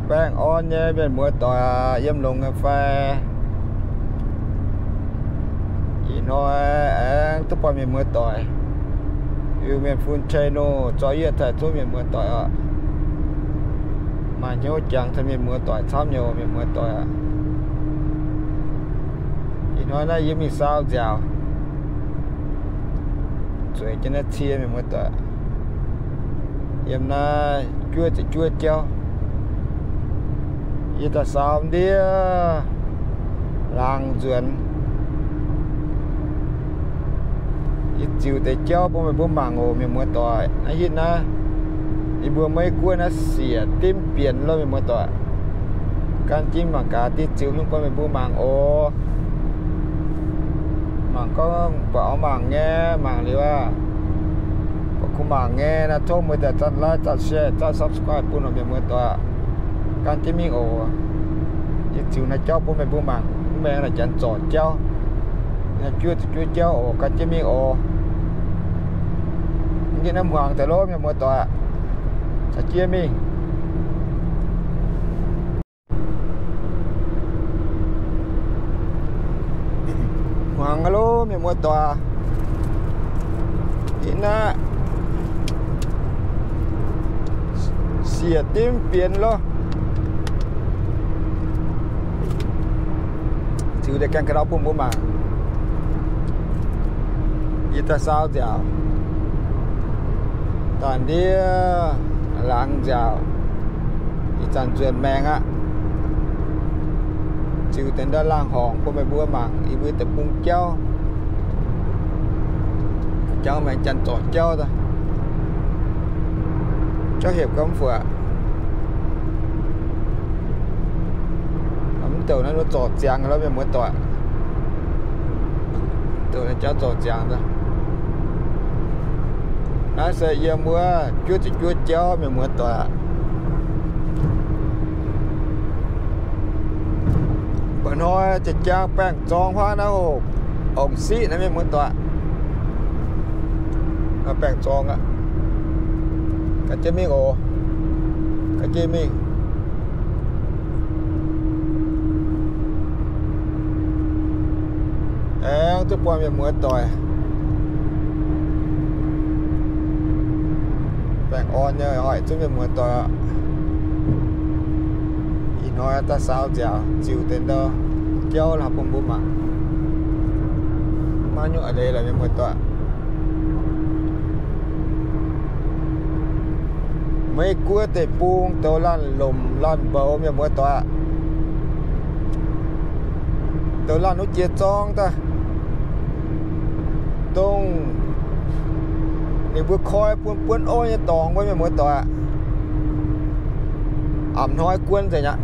Baengh orn nyei mienh muoz doic aac, yiem longx nyei fai? Ih hnoi aengx duqv buatc mienh muoz doic, Iu-Mienh Fun channel, zorqv yie taaih zunv mienh muoz doic oc. Maaih hnyouv jangx taux mienh muoz doic camv nyei, mienh muoz doic aac. Ih hnoi naaiv yie mingh saau nziaauc, zueiz jienv naaiv cie mienh muoz doic, yiem naaiv juov ziepc juov jauv. Yie daaih saau ndiev laangz nzuonx. Yie ziux deix jauv bun meih mbuo mangc oc, mienh muoz doic. Naaiv hitv naaiv, yie mbuo Meiv Guoqv naaiv siec dimv bienx lorqc, mienh muoz doic. Gan jienv mangc gaax diuh ziux nyungc bun meih mbuo mangc oc. Mangc gorngv buatc oix mangc nyei, mangc liuz aac, buatc kuv mangc nyei naaiv, tov meih daaih zanc like, zanc share, zanc subscribe bun oc, mienh muoz doic. Gan jienv mingh oc. Yie ziux naaiv jauv bun meih mbuo mangc, mv maengx naaic janx zorc jauv. Naaiv juov ziepc juov jauv oc, gan jienv mingh oc. Yie naaiv hmuangx daaih lov, mienh muoz doic. Caux jienv mingh. Hmuangx aqv lov, mienh muoz doic. Ih naaiv siec dimv bienx lorqc. Ziux deix gaengh ga'ndau bun mbuo mangc. Yie daaih saau nziaauc, daaih ndiev laangz nziaauc, ih zanc nzuonx maengx aqv. Ziux deix ndau laangh horngc bun meih mbuo mangc, yie mbuo deic-bung jauv. Jangx maengx janx zorc jauv daaih. Jauv hepc gau mv fuoqc. Mv douc naaiv zorc ziangx lorqc, mienh muoz doic. Douc naaiv jauv zorc ziangx daaih. Naaiv se yiem wuov juov ziepc juov jauv, mienh muoz doic. Mba'hnoi jiex jaang baengh zorng huaav naaiv, ongc siqv naaiv, mienh muoz doic. Baengh zorng aqv. Ga'jiex mingh oc. Ga'jiex mingh. Aengx duqv buatc mienh muoz doic. Baengh orn nyei, hoic zunv mienh muoz doic aqv. Ih hnoi daaih saau nziaauc ziux deix ndau jauv lorqc bun mbuo mangc. Maiv nyungc a'leiz lorqc, mienh muoz doic. Meiv Guoqv deic-bung douz laanh lomc laanh mboux, mienh muoz doic aqv. Douz laanh wuov jiex zorng daaih, dongh ninh mbuo koi bun buonv orv nyei dorngx wuov, mienh muoz doic aqv. A'hnoi guon nzengc aqv.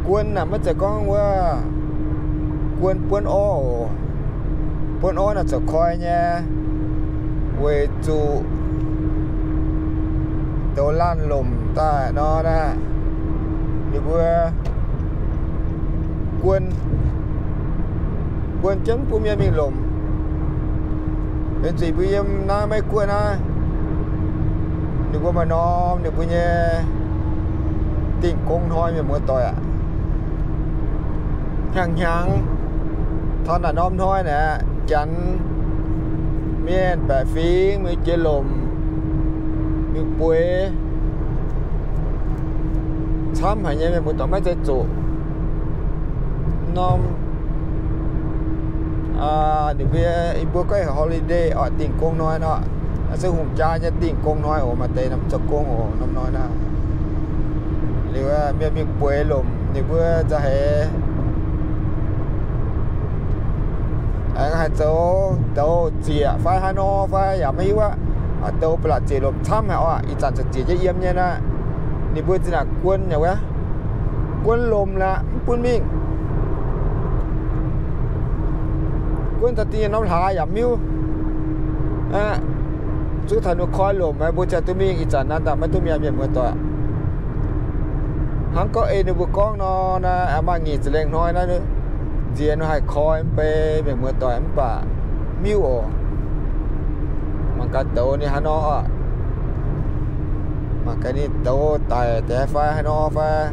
Guon naaic maiv zeiz gorngv wuov guon buonv orv oc. Buonv orv naaic zoux koi nyei, weic zuqc douz laanh lomc daaih nor naaic, ninh mbuo guon, guon jienv bun mienh mingh lomc. Benx zuqc mbuo yiem naaiv Meiv Guoqv naaiv, ninh mbuo maaih norm ninh mbuo nyei dingh gong hnoi, mienh muoz doic aqv. Hnyangx hnyangx taux naaic norm hnoi naaic, janx mienh baeqc fingx mingh jiex lomc, mingh bueix camv haic nyei, mienh muoz doic, maiv zeiz zoqc norm. Ninh mbuo, yie mbuo gorngv heuc holiday oc, dingh gong hnoi nor, naaiv se hungh jaa nyei dingh gong hnoi oc. Maaih deix mv zoux gong oc, norm hnoi naaiv. Liuz mienh mingh bueix lomc, ninh mbuo nzauh heix aengx haih zoux douz zieqc fai haaix nor fai yaac maiv hiuv aqv. Douz ba'laqc zieqc lomc camv haic oc. Ih zanc ziouc zieqc jienv yiem nyei naaiv. Ninh mbuo zinh ndaangc guon nyei wuov, guon lomc lorqc, mv bun mingh. Guon taux da'nyeic norm hlaax yaac mv hiuv. Zuqc taux ninh mbuo koi lomc, mbuo ziouc duqv mingh. Ih zanc naaiv daaih maiv duqv mienh, mienh muoz doic. Hnangv gorngv ei ninh mbuo gorngv nor, naaiv maaih nyic ziepc lengh hnoi naaiv, nziex nor haih koi mv bei, mienh muoz doic, mv baac mv hiuv oc. Mangc gaax douz ninh haaix nor oc. Mangc gaax ninh douz daic deix fai haaix nor fai,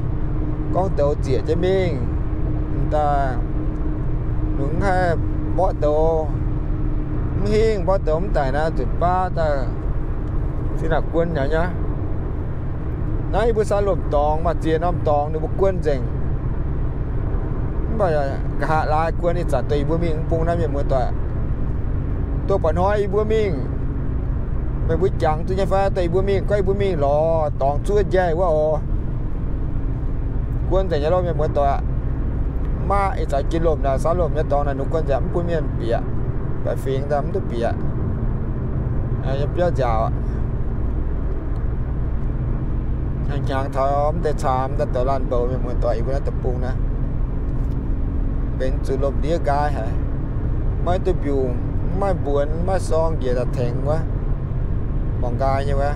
gorngv douz zieqc jienv mingh daaih, nungx haih mborqv douz, mv hingh mborqv douz mv daic naaiv nzunc baav daaih, zinh ndaangc guon nyei. Naaiv yie mbuo Saalomc dorngx maaih ziex norm dorngx ninh mbuo guon nzengc. Mv baac nqa'haav laai guon ih zanc dongh yie mbuo mingh mv bung naaiv mienh muoz-doic. Dongh ba'hnoi yie mbuo mingh, meih mbuo jangx duqv nyei fai? Dongh yie mbuo mingh, gorngv yie mbuo mingh lorz dorngx zuov njaih wuov oc. Guon nzengc nyei loh mienh muoz-doic. Mv maaih ih zanc jiex lomc naaic, Saalomc nyei dorngx naaic ninh guon nzengc, mv bun mienh bieqc. Baeqc fingx daaih mv duqv bieqc. Yiem biauv nziaauc. Hnyangx-hnyangx taux mv deix caamx daaih douz laanh mbouc mienh muoz-doic, yie mbuo naaiv deic-bung naaiv benx zuqc lomh ndiev nqaai haic. Maiv duqv mbiungc, mv maaih mbuonx, mv maaih sorng njiec daaih tengx wuov. Mangc nqaai nyei wuov.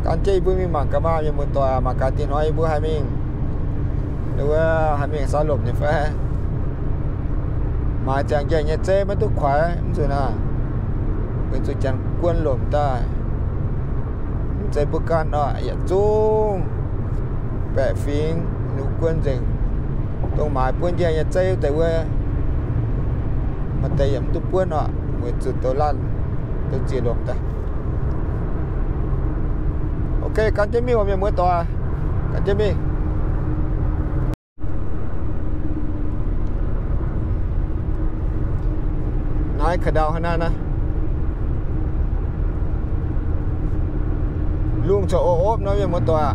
Gan jienv yie mbuo mingh mangc gaax maah mienh muoz-doic, mangc gaax dinh hnoi yie mbuo haih mingh, wuov haih mingh Saalomc nyei fai. Maaiz ziangh njaih nyei zeiv maiv duqv kuaix mv nzunc naaic, weic zuqc janx guon lomc daaih. Mv zeiz mbuo ganh oc, yietc zungv baeqc fingx ninh guon nzengc. Dongh maaiz buonv njaih nyei zeiv wuov deix wuov, maaih deix yaac mv duqv buonv oc, weic zuqc douz laanh, douz ziex lomc daaih. Ok, gan jienv mingh oc mienh muoz-doic, gan jienv mingh. Naaiv ka'ndau hnangv naaiv naaiv. Lungh corc o opv nor mienh muoz-doic,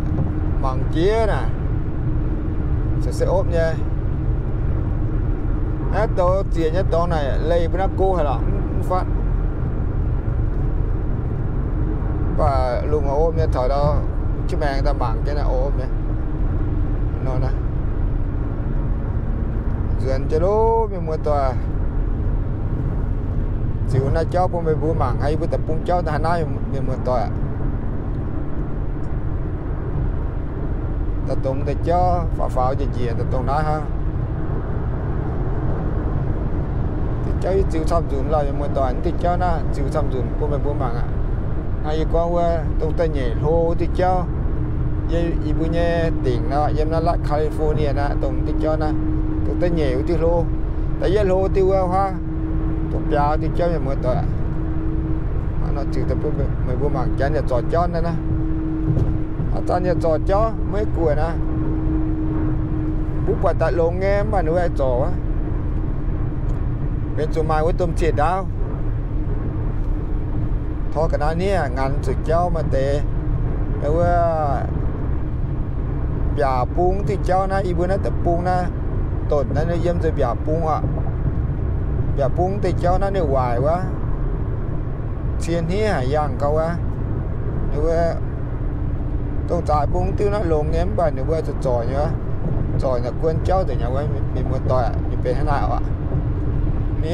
mangc jiex naaic, se opv nyei. Naaiv douz zieqc nyei dorngx naaic leih mbuo naaiv go haic lorqc, mv fatv. Mv baac lungh o opv nyei, taux ndau jienv maengx daaih mangc jienv naaiv o opv nyei nor naaiv. Nzuonx jienv loh mienh muoz-doic. Ziux naaiv jauv bun meih mbuo mangc haic, yie mbuo deic-bung jauv daaih hnangv naaiv mienh muoz-doic. Daaih dongh deix jauv faaux faaux njiec njiec daaih dongh naaiv hnangv. Deix jauv yie ziux camv nzunc lorqc mienh muoz-doic, deix jauv naaiv ziux camv nzunc bun meih mbuo mangc aqv. Hnangv yie gorngv wuov dongh da'nyeic hlo wuov diuh jauv, yiem yie mbuo nyei dingc nor, yiem naaiv California naaiv, dongh diuh jauv naaiv, dongh da'nyeic wuov diuh hlo. Da'yietv hlo diuh wuov huaav, dongh biaa diuh jauv mienh muoz-doic. Hnangv nor ziux daaih bun meih mbuo mangc janx yaac zorc jauv naaiv naaiv. Hnangv zanc yaac zorc jauv maiv guoqv naaiv. Mbuo buatc daaih longx nyei, mv baac ninh wuov zorc wuov, benx zuqc maaih wuov domh cieqv ndaauv tor ga'naaiv hniev nganx zuqc jauv maaih deix. Wuov mbiaauc bung diuh jauv naaiv, yie mbuo naaiv deic-bung naaiv, donc naaiv ninh yiem nzengc mbiaauc bung aqv. Mbiaauc bung diuh jauv naaiv ninh waaic wuov, cie hniev haic yangh gau wuov. Ninh mbuo dongh zaaix bung diuh naaiv longx nyei, mv baac ninh mbuo zuqc zorc nyei, zorc naaic guon jauv nzengc nyei wuov. Mienh muoz-doic, ninh benx hnangv naaiv oc. Ni,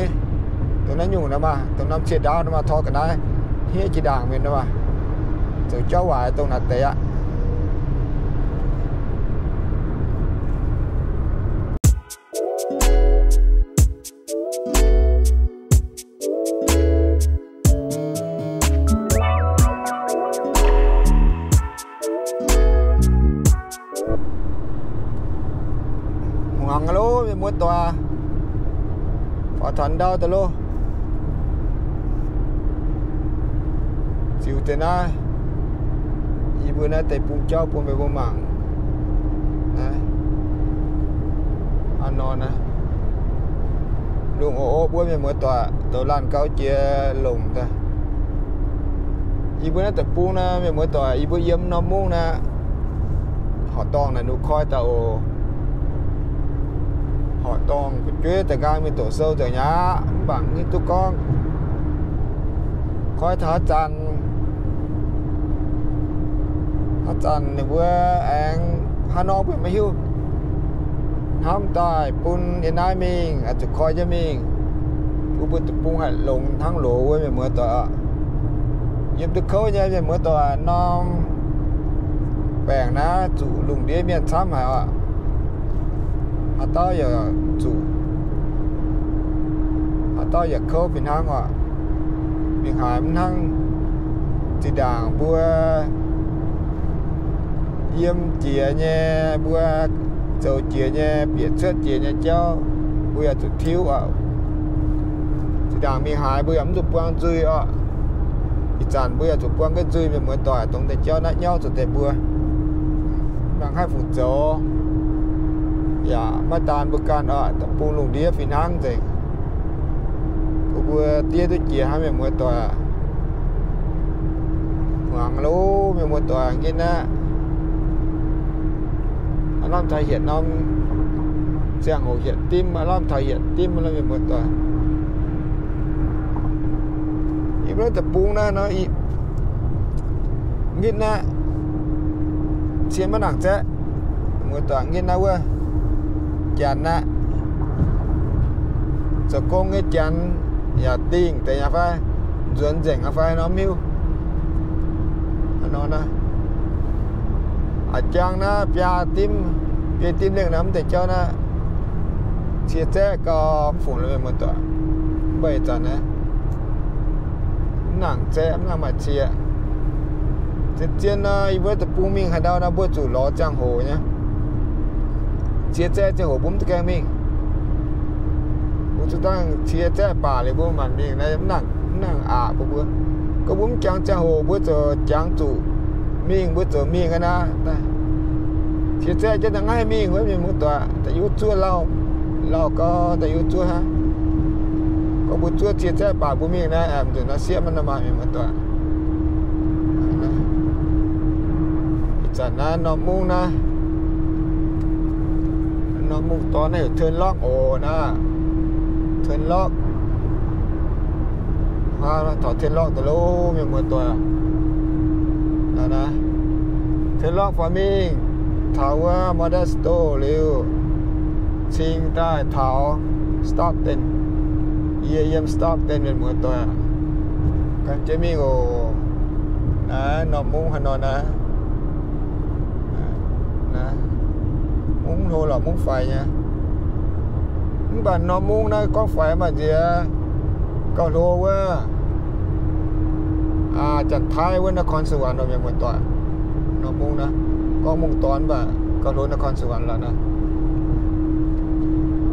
dongh naaiv nyungc nor maah, dongh norm cieqv ndaauv nor maah, tor ga'naaiv hniev jiex ndaangc mienh nor maah, zoux jauv waaic dongh naaic deix aqv. Hmuangx loh mienh muoz-doic, faaux taux ndau daaih loh. Ziux deix naaiv, yie mbuo naaiv deix bung jauv bun meih mbuo mangc. Naaiv, aa nor naaiv, lungh o opv wuov mienh muoz-doic, douz laanh gauv jiex longc daaih. Yie mbuo naaiv deic-bung naaiv mienh muoz-doic, yie mbuo yiem norm mungv naaiv, horqc dorngh naaic nuqv koi daaih oc. Horqc dorngh fu'jueiv daaih nqaang mingh doqc sou nzengc aqv, mv baac mv hiuv duqv gorngv koi taux haaix zanc, haaix zanc ninh mbuo aengx haaix nor mbuo maiv hiuv. Hnamv daaih bun yiem naaiv mingh, oix zuqc koi jienv mingh. Bun mbuo deic-bung haih longx hnangv loz wuov mienh muoz-doic oc. Yiem duqv kouv nyei mienh muoz-doic, norm baengc naaiv zuqc lungh ndiev mienh camv haic oc. Haaix dauh yaac zuqc, haaix dauh yaac kouv fih hnangv oc. Mingh haaix mv hnangv, Zinh ndaangc mbuo yiem jiex nyei, mbuo zoux jiex nyei, bieqc cuotv jiex nyei jauv, mbuo yaac zuqc tiuv oc. Zinh ndaangc mingh haaix mbuo yaac mv zuqc buang nzuih oc. Ih zanc mbuo yaac zuqc buang ga'nzuih, mienh muoz-doic, dongh deix jauv naaiv nyauv zuqc deix mbuo. Mangc haih fungc zoux, yaac maiv daan mbuo ganh oc, da'bung lungh ndiev fih hnangv nzengc. Mbuo mbuo diev duqv jiex hnangv, mienh muoz-doic. Hmuangx loh, mienh muoz-doic, nqitv naaiv. Aav lamh taux hietc norm ziangh hoc hietc dimv, aav lamh taux hietc dimv loh, mienh muoz-doic. Yie mbuo da'bung naaiv nor, nqitv naaiv, cie maiv nangc zaeqv, mienh muoz-doic, nqitv naaiv wuov janx aqv. Zoux gong nyei janx yaac dingh deix nyei fai, nzuonx nzengc nyei fai nor mv hiuv. A'jang naaiv biaa dimv, biaa dimv lengh naaiv mv deix jauv naaiv, cie zaeqv gau mv fungc loh, mienh muoz-doic. Mv baac ih zanc naaiv mv nangc zaeqv, mv nangc maaih cie. Zien-zien nor, yie mbuo da'bung mingh haaix ndau nor, mbuo zuqc lorz ziangh hoc nyei. Cie zaeqv ziangh hoc mbuo mv gaengh mingh. Mbuo zuqc dangh cie zaeqv baac liuz mbuo maanc mingh naaiv, mv nangc, mv nangc aqc bun mbuo. Gorngv mbuo mv jangx ziangh hoc, mbuo ziouc jangx zuqc mingh, mbuo ziouc mingh aqv naaiv. Cie zaeqv jienv da'nqaaiv mingh wuov, mienh muoz-doic, da'yiuh zuov lauh, lauh gau da'yiuh zuov hnangv. Gorngv mbuo zuov cie zaeqv baac mbuo mingh naaiv, mv nzunc naaiv sieqv maiv nor maaih, mienh muoz-doic. Ih zanc naaiv norm mungv naaiv, norm mungv dorn naaiv heuc Turn Left oc naaiv. Turn Left. Taux Turn Left daaih loh, mienh muoz-doic. Turn left faaux mingh taux wuov Modesto liuz, cing daaih taux Stockton. Yie yiem Stockton, mienh muoz-doic. Gan jienv mingh oc. Naaiv norm mungv haaix nor naaiv. Mungv hlo lorqc, mungv faix nyei. Mv baac norm mungv naaiv gorngv faix maaih nziex gauh hlo wuov, Janx-Taiv wuov นครสวรรค์ nor, mienh muoz-doic. Norm mungv naaiv gorngv mungv dorn mv baac gauh hlo นครสวรรค์ lorqc naaiv.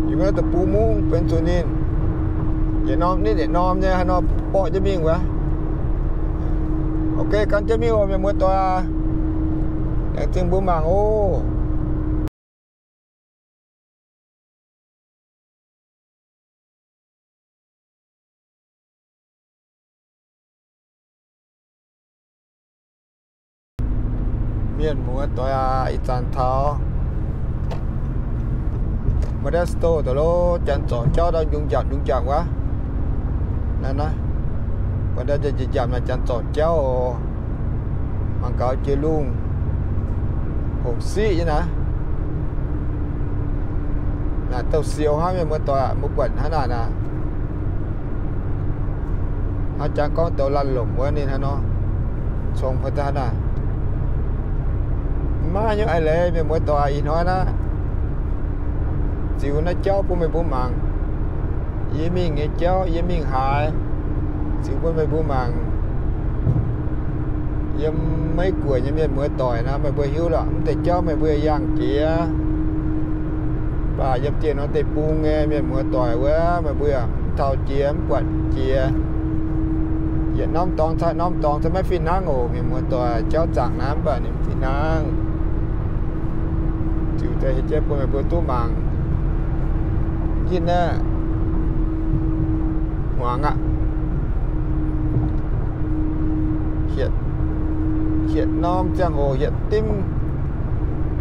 Yie mbuo naaiv deic-bung mungv benx zuqc ninh yietc norm, ninh yietc norm nyei haaix nor borqv jienv mingh wuov. Ok, gan jienv mingh oc, mienh muoz-doic aac. Laengz zingh mbuo mangc oc. Mienh muoz-doic aac, ih zanc taux Modesto daaih loh, janx zorc jauv ndau njungc njapc njungc njapc wuov. Naaiv, naaiv, mbuo ndau njapc njapc naaic janx zorc jauv oc. Mangc gaax jiex lungh hongc siqv nyei naaiv. Naaic douh siou hnangv, mienh muoz-doic aac, mbuo buatc hnangv naaic naaic. Hnangv jangx gorngv douz lanh lomc wuov ninh hnangv nor, cong haaix daaih naaic. Maiv haaix nyungc eix leiz, mienh muoz-doic aac, ih hnoi naaiv ziux naaiv jauv bun meih mbuo mangc. Yie mingh nyei jauv, yie mingh haaix, ziux bun meih mbuo mangc. Yiem Meiv Guoqv nyei mienh muoz-doic naaiv, meih mbuo hiuv lorqc, mv deix jauv meih mbuo yangh jiex. Mv baac yiem dieh norm deic-bung nyei mienh muoz-doic wuov, meih mbuo yaac mv taux jiex, mv buatc jiex. Yietc norm dorngx caux norm dorngx se maiv fih hnangv oc, mienh muoz-doic. Jauv zaangc naaiv mv baac ninh fih hnangv. Ziux deix hieh jienv bun meih mbuo duqv mangc. Yinh naaiv hmuangx aqv. Hietc, hietc norm ziangh hoc hietc dimv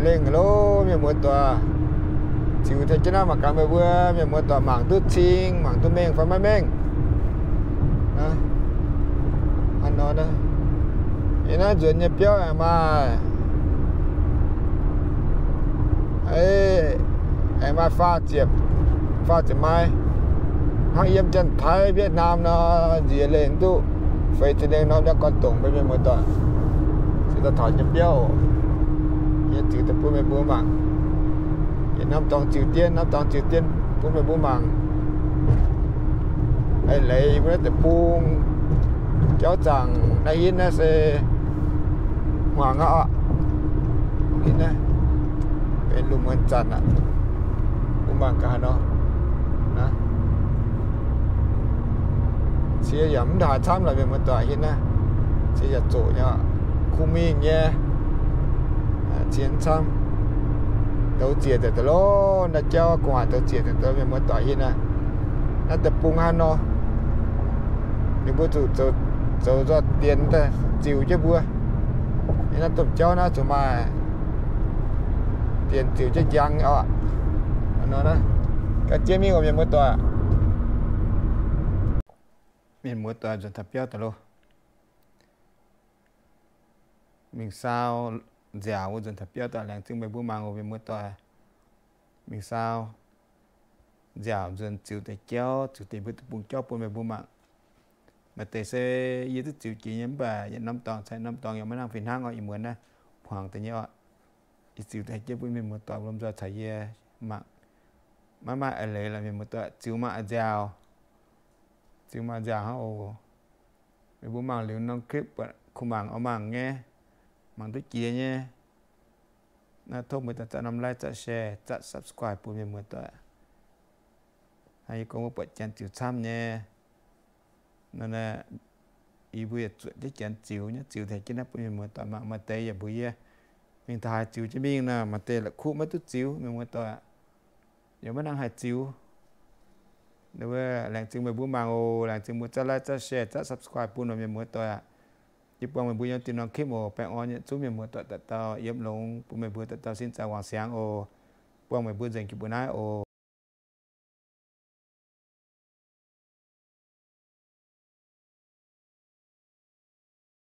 lengh loh, mienh muoz-doic. Ziux taux jienv naaiv mangc gaax meih mbuo mienh muoz-doic mangc duqv cing, mangc duqv mengh fai maiv mengh. Hnangv nor, yie naaiv nzuonx nyei biauv aengx maaih, aengx maaih faah ziepc, faah ziepc mai. Hnangv yiem Janx-Taiv, Vietnam nor, nziex leih duqv feix ziepc lengh norm nyei gorn-dongc mbuo mienh muoz-doic. Se daaih taux nyei biauv, yie ziux daaih bun meih mbuo mangc. Yietc norm dorngx ziux dien, norm dorngx ziux dien bun meih mbuo mangc. Eix leiz mbuo naaiv deic-bung Jauv zaangc naaiv hitv naaiv se hmuangx aqv. Hitv naaiv benx lungh muonz zanc aqv. Mbuo mangc gaax haaix nor. Cie yaac mv haaix camv lorqc mienh muoz-doic hitv naaiv. Cie yaac zoqc nyei, kuh mingh nyei. Cie mv camv. Douz ziec daaih daaih loh, naaiv jauv gu'nguaaic douz ziec daaih daaih mienh muoz-doic hitv naaiv. Naaiv deic-bung hnangv nor, ninh mbuo zuqc zoux nzoih dienx daaih ziux jienv mbuo. Naaiv domh jauv naaiv zuqc maaih dienx ziux jienv njang oc. Ga'jiex mingh oc mienh muoz-doic. Mienh muoz-doic nzuonx taux biauv daaih loh. Mingh saau nziaauc wuov nzuonx taux biauv daaih, laengz zingh meih mbuo mangc oc mienh muoz-doic. Mingh saau nziaauc nzuonx ziux deix jauv, ziux deix mbuo deic-bung jauv bun meih mbuo mangc. Maaih deix se yie duqv ziux jiex nyei, mv baac yietc norm dorngx caux norm dorngx yaac maiv hnangv fih hnangv oc. Ih muonz naaiv hmuangx deix nyei oc. Yie ziux deix jienv bun mienh muoz-doic lomh nzoih caux yie mangc. Maiv maaih eix leiz lorqc mienh muoz-doic, ziux maaih nziaauc. Ziux maaih nziaauc hnangv oc. Meih mbuo mangc liuz norm clip buatc kuh mangc oix mangc nyei, mangc duqv jiex nyei. Naaiv tov meih daaih zatv norm like, zatv share, zatv subscribe bun mienh muoz-doic. Hnangv yie gorngv wuov buatc janx ziux camv nyei. Nor naaiv, yie mbuo yaac zuotc jienv janx ziux nyei, ziux tengx jienv naaiv bun mienh muoz-doic mangc. Maaih deix yaac mbuox yie, mingh taux haaix ziux jienv mingh nor, maaih deix la'kuqv maiv duqv ziux mienh muoz-doic, yaac maiv hnangv haih ziux. Laengz zingh meih mbuo mangc oc. Laengz zingh mbuo zatv like, zatv share, zatv subscribe bun meih mienh muoz-doic aqv. Yie buangh meih mbuo yiem diuh norm clip oc. Baengh orn yietc zungv mienh muoz-doic dauh dauh yiem longx, bun meih mbuo dauh dauh sin zaangc wangc siangx oc. Buangh meih mbuo nzengc jiex mbuo naaiv oc.